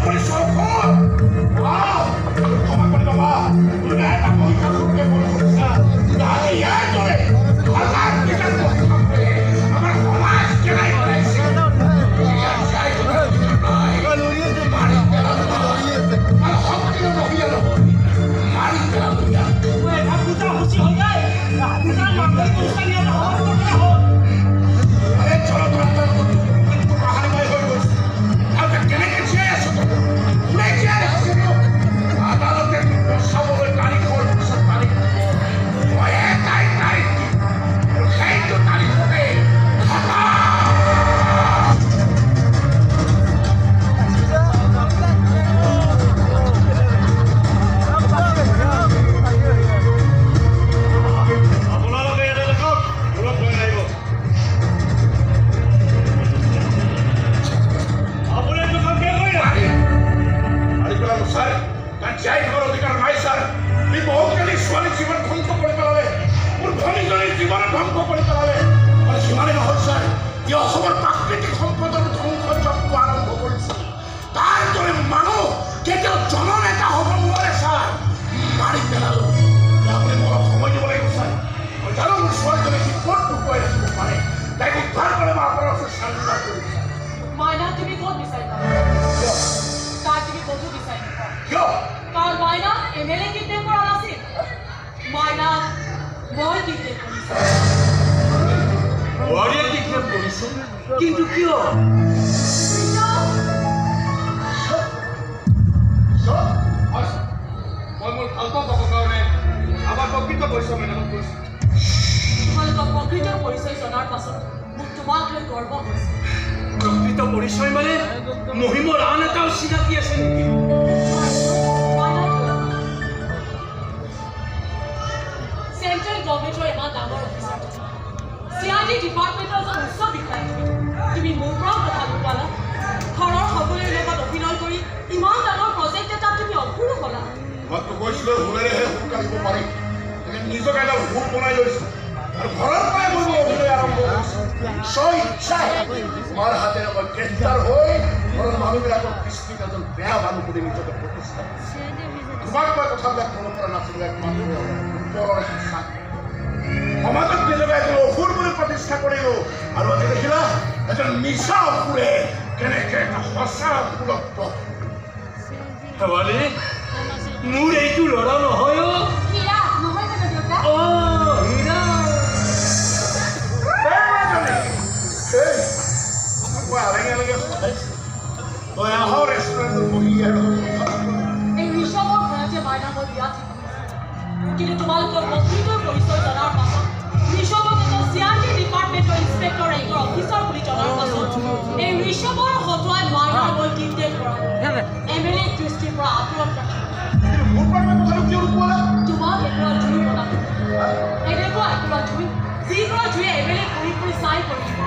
কৰিছ অসুৰ। ক্ষমা কৰি বাবা, তুমি এটা মহিষাসুৰকে বধ কৰিছা। আজি ইয়াৰ দৰে হাজাৰ হাজাৰ মহিষাসুৰে আমাৰ সমাজ কেলাই পেলাইছে। ইয়াৰ জীয়াই থকাৰ অধিকাৰ নাই। মাৰি পেলালো, তোমাৰ শক্তিৰ মহিলা নহয়, মাৰি পেলালো ইয়াক। আৰে, জনতাৰ মৃত্যু কাহানিবাই হৈ গৈছে আৰু কেনেকে জীয়াই আছ তই? কোনে জীয়াই ৰাখিছে তোক? আদালতে তোক বচাবলৈ তাৰিখৰ পিছত তাৰিখ দিব। মই এটাই তাৰিখ দিম আৰু সেইটো তাৰিখতে খতম। আপোনালোকে ইয়াতে থাকক, মূৰত ভয় নাহিব। আপুনি এইটো কাম কিয় কৰিলে? মাৰি মাৰি পেলালো ছাৰ। তাত জীয়াই থকাৰ অধিকাৰ নাই ছাৰ। সি বহুতকেইজনী ছোৱালীৰ জীৱন ধ্বংস কৰি পেলালে, মোৰ ভনীজনীৰ জীৱন ধ্বংস কৰি পেলালে। আৰু সিমানেই নহয় ছাৰ, ই অসমৰ প্ৰাকৃতিক সম্পদৰ ধ্বংস যজ্ঞ আৰম্ভ কৰিছে। তাৰ দৰে মানুহ কেতিয়াও জননেতা হ'ব নোৱাৰে ছাৰ। মাৰি পেলালো। আপুনি মোক অলপ সময় দিব লাগিব ছাৰ। মই জানো মোৰ ছোৱালীজনী সি ক'ত লুকুৱাই ৰাখিব পাৰে। তাইক উদ্ধাৰ কৰি মই আপোনাৰ ওচৰত চাৰেণ্ডাৰ কৰিম ছাৰ। মাইনা তুমি ক'ত বিচাৰি পাবা? কিয়? তাই তুমি ক'তো বিচাৰি নোপোৱা। কিয়? কাৰণ মাইনা এম এল এ কিডনেপ কৰা নাছিল, মাইনা মই কিডনেপ কৰিছোঁ। বোৱাৰীয়ে কিডনেপ কৰিছে? কিন্তু কিয়? ঋষভ! হয় ছাৰ, মই মোৰ ভালপোৱা পাবৰ কাৰণে আমাৰ প্ৰকৃত পৰিচয় মেডামক কৈছোঁ। তোমালোকৰ প্ৰকৃত পৰিচয় জনাৰ পাছত মোক তোমাক লৈ গৰ্ব হৈছে। প্ৰকৃত পৰিচয় মানে মহিমৰ আন এটাও চিনাকি আছে নেকি? মাইনাক লৈ আহা। চেণ্ট্ৰেল গভৰ্ণমেণ্টৰ ইমান ডাঙৰ অফিচাৰ, চিআইডি ডিপাৰ্টমেণ্টৰ এজন উচ্চ বিষয়া তুমি, তুমি মোৰ পৰাও কথা লুকুৱালা। ঘৰৰ সকলোৰে লগত অভিনয় কৰি ইমান ডাঙৰ প্ৰজেক্ট এটাত তুমি অসুৰো হ'লা। মইতো কৈছিলো, হুৰেৰেহে হুৰ কাঢ়িব পাৰি। সেইকাৰণে নিজকে এডাল হুৰ বনাই লৈছো আৰু ঘৰৰ পৰাই মই মোৰ অভিনয় আৰম্ভ কৰিছো। স্ব ইচ্ছাই তোমাৰ হাতেৰে মই গ্ৰেপ্তাৰ হৈ ঘৰৰ মানুহবিলাকৰ দৃষ্টিত এজন বেয়া মানুহ বুলি নিজকে প্ৰতিষ্ঠা কৰিছো। তোমাক মই কথাবিলাক ক'ব পৰা নাছিলো একমাত্ৰ ওপৰৰ হেঁচাত। সমাজত নিজকে এজন অসুৰ বুলি প্ৰতিষ্ঠা কৰিলো আৰু আজি দেখিলা, এজন মিছা অসুৰে কেনেকে এটা সঁচা অসুৰক বধ শেৱালি, মোৰ এইটো ল'ৰা নহয় অ'। হীৰা নহয় জানো দেউতা? অ হীৰা। এই মাজনী, এই, মই আলেঙে আলেঙে সদাইছো। তই আহ, ৰেষ্টুৰেণ্টত বহি ইয়াৰ লগত কথা পাতো। এই ঋষভৰ ভয়তে মাইনা মই বিয়া ঠিক কৰিছো। কিন্তু তোমালোকৰ প্ৰকৃত পৰিচয় জনাৰ পাছত, ঋষভক এজন চিআইডি ডিপাৰ্টমেণ্টৰ ইন্সপেক্টৰ ৰেংকৰ অফিচাৰ বুলি জনাৰ পাছত, এই ঋষভৰ হতুৱাই মাইনাৰ মই কিডনেপ কৰা এম এল এ দৃষ্টিৰ পৰা আঁতৰত ৰাখিম। কিন্তু মোৰ পৰা তুমি কথাটো কিয় লুকুৱালা? তোমাক একুৰা জুই বনাব, এনেকুৱা একুৰা জুই, যিকুৰা জুয়ে এম এল এ পুৰি পুৰি ছাই কৰি দিব।